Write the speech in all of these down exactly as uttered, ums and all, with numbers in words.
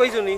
পাইছো নি?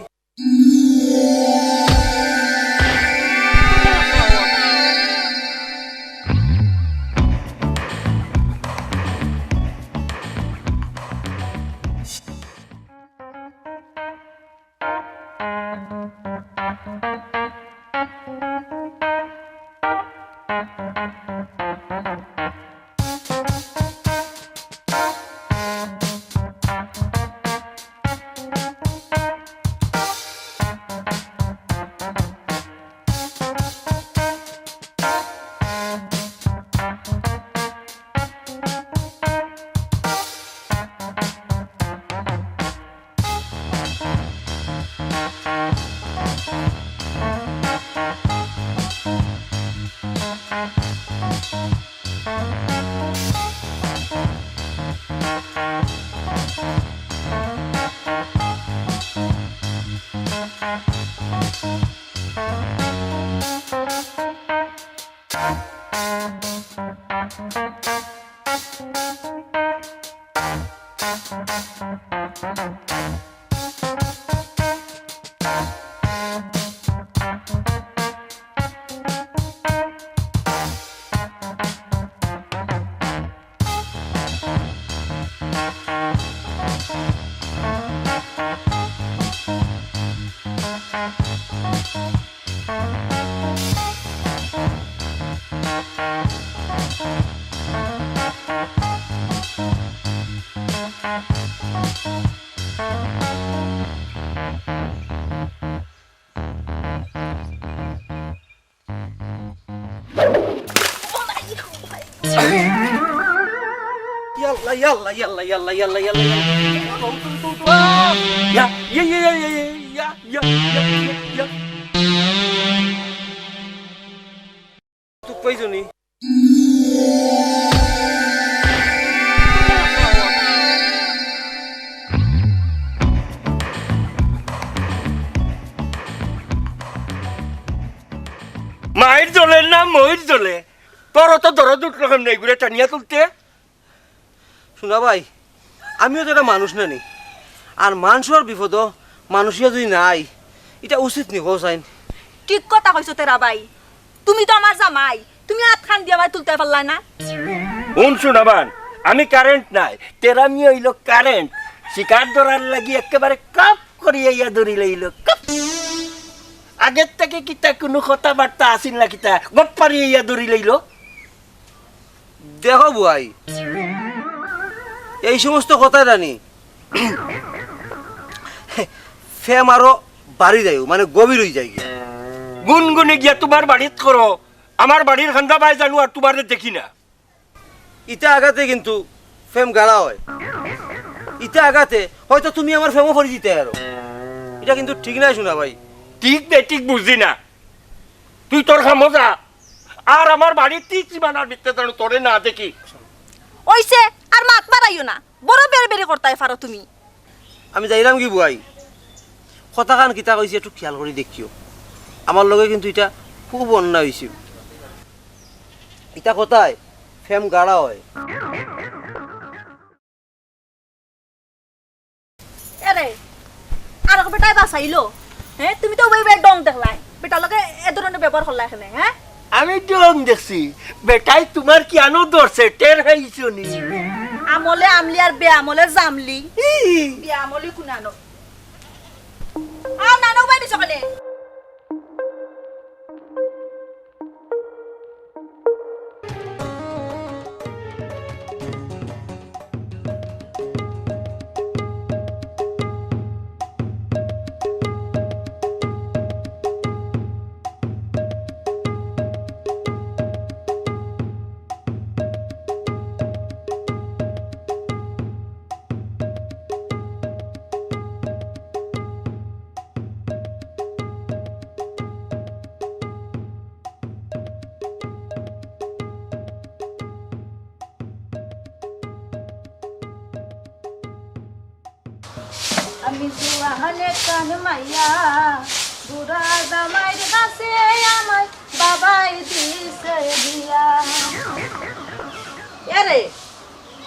ইয়াল্লা, ইয়াল্লা, ইয়াল্লা, ইয়াল্লা, ইয়াল্লা, ইয়াল্লা, ইয়াল্লা। ইয়া, ইয়া, ইয়া, ইয়া। তুক পাইছো নি? মাইর জ্বলে না মইর জ্বলে? তোর অত দরদ উঠলো কেমনে এগুরে টানিয়া তুলতে? শুনা ভাই, আমিও তো একটা মানুষ না নি, আর মানষর বিপদো মানুষিয়া যদি নাই, ইটা উচিত নি, কও চাইন? ঠিক কথা কইছো তেরা ভাই, তুমি তো আমার জামাই, তুমি আতখান দিয়া আমারে তুলতায় পারলায় না। হুন সোনাবান, আমি কারেন্ট নায়, তেরা মি অইলো কারেন্ট, শিকার ধরার লাগি একেবারে কপ করিয়া ইয়া ধরিলাইলো, কপ। আগের থাকি কিতা কুনু কথাবার্তা আছিল না কিতা, গপ পারিয়া ইয়া ধরিলাইলো। দেখো বুয়াই, এই সমস্ত কথা জানি, প্রেম আরো বাড়ি যায়, মানে গভীর অই যায় গিয়া। গুনগুনি গিয়া তুমার বাড়িত করো, আমার বাড়ির কান্দা বায় জানু আর তুমারে দেখি না। ইতা আগাতে কিন্তু প্রেম গাড়া অয়, ইতা আগাতে হয়তো তুমি আমার প্রেমো পড়ি যিতায় আরো। ইটা কিন্তু ঠিক নায় সোনা ভাই। ঠিক বেঠিক বুঝি না, তুই তোর কামো যা। আর আমার বাড়ির তিন সীমানার ভিতরে যেন তোরে না দেখি। অইছে, আর মাত বাড়াইও না, বড় বেড়বেড়ি করতায় পারো তুমি। আমি যাইরাম গি বুয়াই, কথাখান কিতা কইছি একটু খেয়াল করি দেখিও। আমার লগে কিন্তু ইটা খুব অন্যায় অইছে। ইতা কথায় প্রেম গাড়া অয়। এরে, আর বেটায় বাঁচাইলো। হ্যাঁ, তুমি তো ওই বেটার ঢং দেখলায়। বেটার লগে এ ধরনের ব্যবহার করলায় কেনে, হ্যাঁ? আমি ঢং দেখছি। বেটায় তুমার কিয়ানো ধরছে, টের পাইছো নি? আমলে আমলি আর বেআমলে জামলি। ই। বেআমলি কুনানো। আও না, না, উবাই দিছো কেনে? আমি জুয়ান একখান মাইয়া, বুড়া জামাইর কাছে আমায় বাবায় দিছে বিয়া। এরে,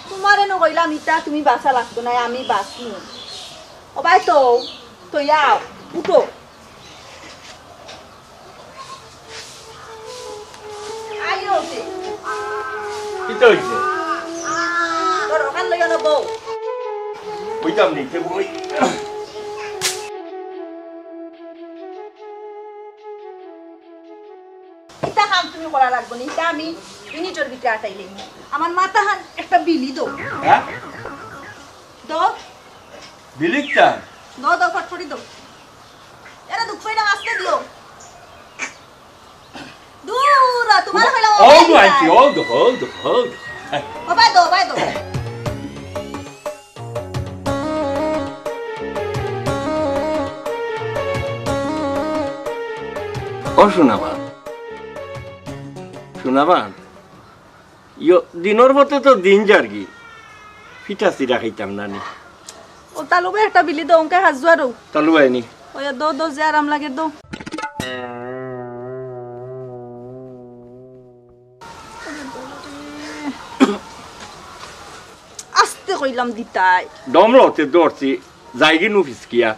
তুমারে নু কইলাম ইতা তুমি বাঁচা লাগতো নায়, আমি বাঁচমু। ও ভাই তো, তো যাও, উঠো। আইও তে। কিতা অইছে? তোর ওখান লইয়া না বউ। অইতাম নি, তে বই। ইতা কাম তুমি করা লাগবো না, ইতা আমি মিনিটর ভিতরে আটাই লইমু। আমার মাথাখান একটা বিলি দাও। হ্যাঁ? দাও। বিলি কিতা? দাও, দাও, ফটফটি দাও। এরা দুখ পাইলাম, আস্তে দিও। দূর, তোমার হইলো ও, ও, আইছি, ও, দো, ও, দো, ও, দো। ও, বাই দাও, বাই দাও। ও সোনাবান, সোনাবান, ইয়ো, দিনর পথে তো দিন যারগি, ফিটা চিরা খাইতাম না নি। ও, তালু ভাই, একটা বিলি দাও, অঙ্কে হাত জোয়ারো। তালু ভাই নি। ওই, দো, দো, যে আরাম লাগে, দো। আস্তে কইলাম দিতাই। দম লতে ধরছি, যাইগি নু ফিসকিয়া।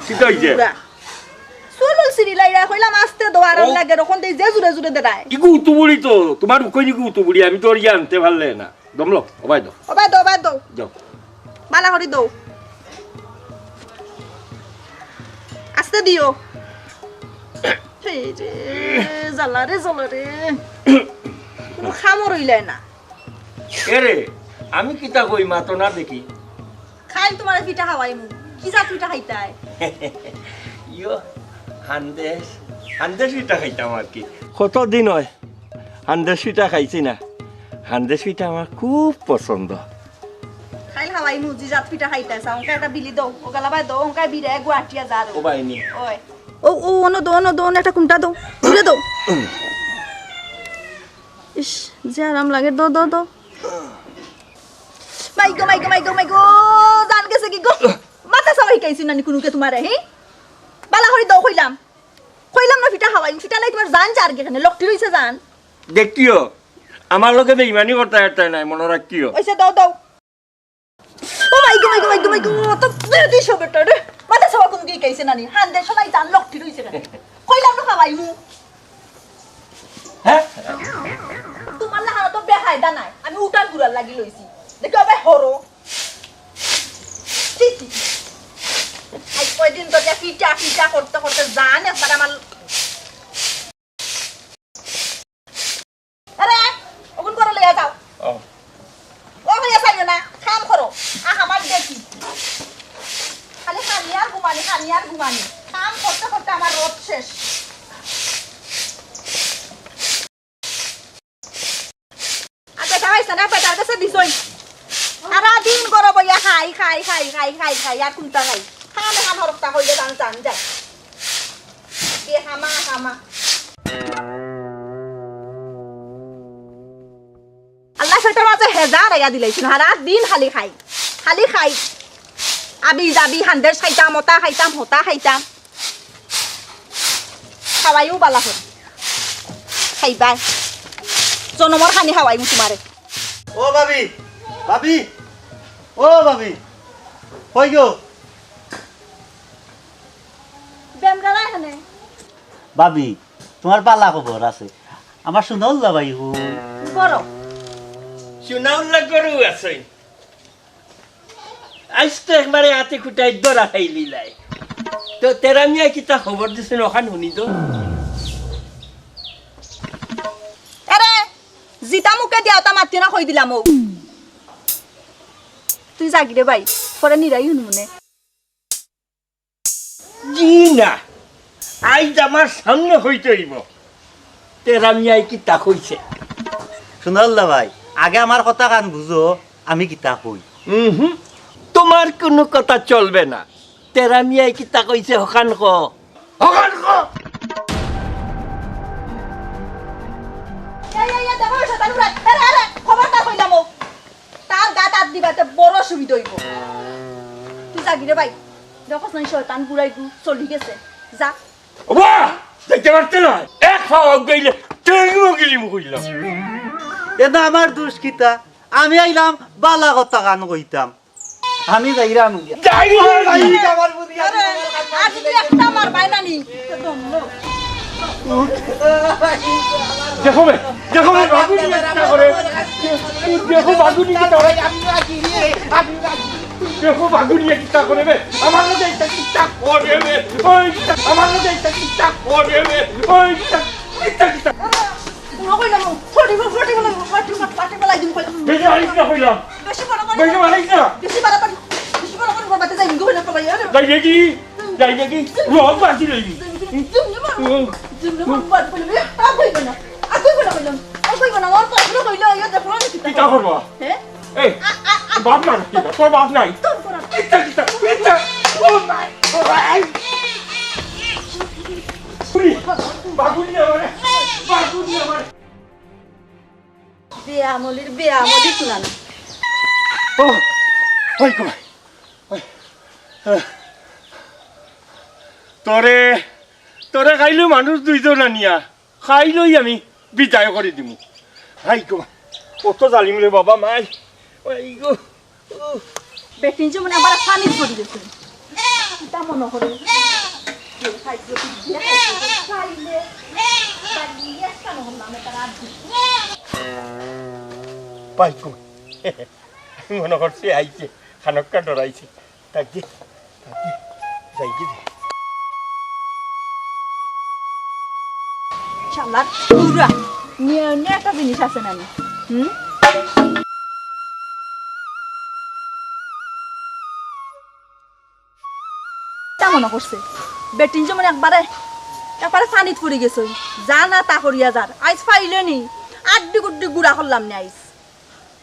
কিতা অইছে? চুল উল ছিড়িলাইরা, কইলাম আস্তে দো, আরাম লাগে, অখন দেই যে জুরে জুরে দেরায়। ইগু উতুবুড়ি তো, তোমার কই ইগু উতুবুড়ি, আমি তোর ইয়ে আনতে পারলে না। দমলো, ওবায় দো। ওবায় দো, ওবায় দো। যাও। বালা করি দো। আস্তে দিও। এই রে, জ্বালা রে, জ্বালা রে। কোনো খামর অইলায় না। এরে, আমি কিতা কই মাতো না দেখি। খাইল তোমারে ফিটা খাওয়াইমু। কি জাত ফিটা খাইতায়? ইয়ো, হান্দেশ, হান্দেশ ফিটা খাইতাম আর কি। কত দিন হয় হান্দেশ ফিটা খাইছি না। হান্দেশ ফিটা আমার খুব পছন্দ। খাইল খাওয়াইমু, যে জাত ফিটা খাইতায় চাও, অঙ্কা একটা বিলি দাও, ও গালাবায় দাও, অঙ্কা বিড়ে গুয়াটিয়া যা রো। ও বাইনি। ওই। ও, ও, অনো দো, অনো দো, অনো একটা কুমটা দো, দূরে দো। ইস, যে আরাম লাগে, দো, দো, দো। মাই গো, মাই গো, মাই গো, মাই গো, জান গেছে কি গো? মাথা চাওয়া হিকাইছি নানি কুনুকে তোমারে, হি? বালা করি দো কইলাম। কইলাম না ফিটা খাওয়াই, ফিটা নাই তোমার জান যার গেখানে, লকটি রইছে জান। দেখিও, আমার লগে বেইমানি করতে একটা নাই, মনে রাখিও। ওইসে দাও, দাও। ও মাই গো, মাই গো, মাই গো, মাই গো, তো বেদি সব বেটা রে। মাথা চাওয়া কুনুকে হিকাইছে নানি, হান দেশো নাই জান লকটি রইছে কেন? কইলাম না খাওয়াইমু। হ্যাঁ? তোমার লাখান তো বেকায়দা নাই। আমি উঠার ঘুরার লাগি লইছি। দেখি, ওবে হরো। ছি, ছি, ছি। আজ কয়দিন ধরে ফিটা, ফিটা করতে করতে জান একবার আমার আরে, ওগুন করে লইয়া যাও। ও। ও হইয়া চাইও না, কাম করো। আহ, আমার দেখি। খালি খানি আর ঘুমানি, খানি আর ঘুমানি। কাম করতে করতে আমার রোদ শেষ। আচ্ছা, খাওয়াইছ না, পেটার কাছে দিছই। সারা দিন করো বইয়া খাই, খাই, খাই, খাই, খাই, খাই, আর কোনটা খাই? খাম এখান হরকটা হইলে জান, জান যায়। কে হামা, হামা। আল্লাহ শয়তান মাঝে হেজা রাইয়া দিলাইছিল, সারা দিন খালি খাই, খালি খাই। আবি যাবি, হান্দেশ খাইতাম, ওটা খাইতাম, হোতা খাইতাম। খাওয়াইও বালা করে। খাইবায়। জনমর খানি খাওয়াইমু তোমারে। ও ভাবি, ভাবি, ও ভাবি, কই গো? বেমরালা এখানে। ভাবি, তোমার বালা খবর আছে। আমার সোনাউল্লা ভাই হু। বড়। সোনাউল্লা গরু আছে। আইজ তো একবারে আতে খুটাই ধরা খাইলিলাই। তো তেরা মিয়া কিতা খবর দিছইন ওখান হুনি তো। আরে, জিতা মুখে দিয়া ওটা মাতি না কই দিলাম ও। তুই যাগি রে ভাই, পরে নিরাই হুনমুনে। জি না, আইজ আমার সামনে কইতে অইবো। তেরা মিয়ায় কিতা কইছে? সোনাউল্লা ভাই, আগে আমার কথা খান বুঝো, আমি কিতা কই। উহুম, তোমার কোনো কথা চলবে না। তেরা মিয়ায় কিতা কইছে হখান ক। হখান ক। এই, এই, এই, দেখো, শয়তান উড়াত। আরে, আরে, খবরদার কইলাম ও। তার গাত আত দিবাতে বড় অসুবিধা অইবো। তুই যাগি রে ভাই। দেখোস না, শয়তান বুড়াই গু চলি গেছে। যা। ওবা! যাইতে পারতে না। এক পাও আগাইলে ট্রেনও গিলিমু কইলাম। এতা আমার দুষ কিতা? আমি আইলাম বালা কথা খান কইতাম। আমি যাইরাম গিয়া। যাই রে, যাই। আমার বুদ্ধি আছে, আরে, আমার কাম আজ আছে। তুই একটা মার বাইনা নি। দেখো বে, দেখো বে, বাগুনি একটা করে। দেখো বাগুনি কিতা করে। দেখো বাগুনি কিতা করে বে। আমার লগে ইটা কিতা করে বে। ওই কিতা, আমার লগে ইটা কিতা করে বে। ওই কিতা, কিতা, কিতা। মনে কইলাম, ফটিব, ফটিব, ফটিব, ফটিব, লাই দিম কইলাম। বেশি মারিস না কইলাম। বেশি বড় বড়, বেশি মারিস না। বেশি বড় বড়, বেশি বড় বড় বাবাতে যাইবি, কইলাম তো ভাই, আরে। যাইবে কি? যাইবে কি? রোগ বাঁচি লইবি। Zoom, zoom, zoom, zoom, zoom, বাদ কইলাম, এ, আর কইব না। আর কইব না কইলাম। আর কইব না, আমার তো এখনো কইলো, ইয়া দেখো না কিতা। কিতা করবা? হ্যাঁ? এই, আ, আ, আ, বাপ নাই কিতা? তোর বাপ নাই? তোর বাপ। কিতা, কিতা, কিতা? ও মাই, ও মাই। বাগুনি আমারে, বাগুনি আমারে। বেয়ামলির বেয়ামলি কুলান। ও, ওই কই? ওই, আহ। তোরে, তোরে খাইলো মানুষ দুইজন আনিয়া, খাইলই আমি বিদায় করি দিমু। হাই গো, কত জালিম রে বাবা, মাই। ওই গো। বেটিন যে মনে আবার পানি পড়ি গেছে। কিতা মনে করে? যে খাইছে, যে খাইছে, খাইলে, খাইলে, একটা মনে হয় না, তার আর দিছে। পাইকু। আমি মনে করছি আইছে, খানক্কা ডরাইছে। তাকে, তাকে, যাই কি দে। শালা পুরা নিয়ে, নিয়ে একটা জিনিস আছে না নি? হুম? তা মনে করছে, বেটিন যেমন একবারে, একবারে পানিত পড়ি গেছে, যা না তা করিয়া যার, আইজ পাইলে নি, আড্ডি গুড্ডি গুড়া করলাম নি আইজ।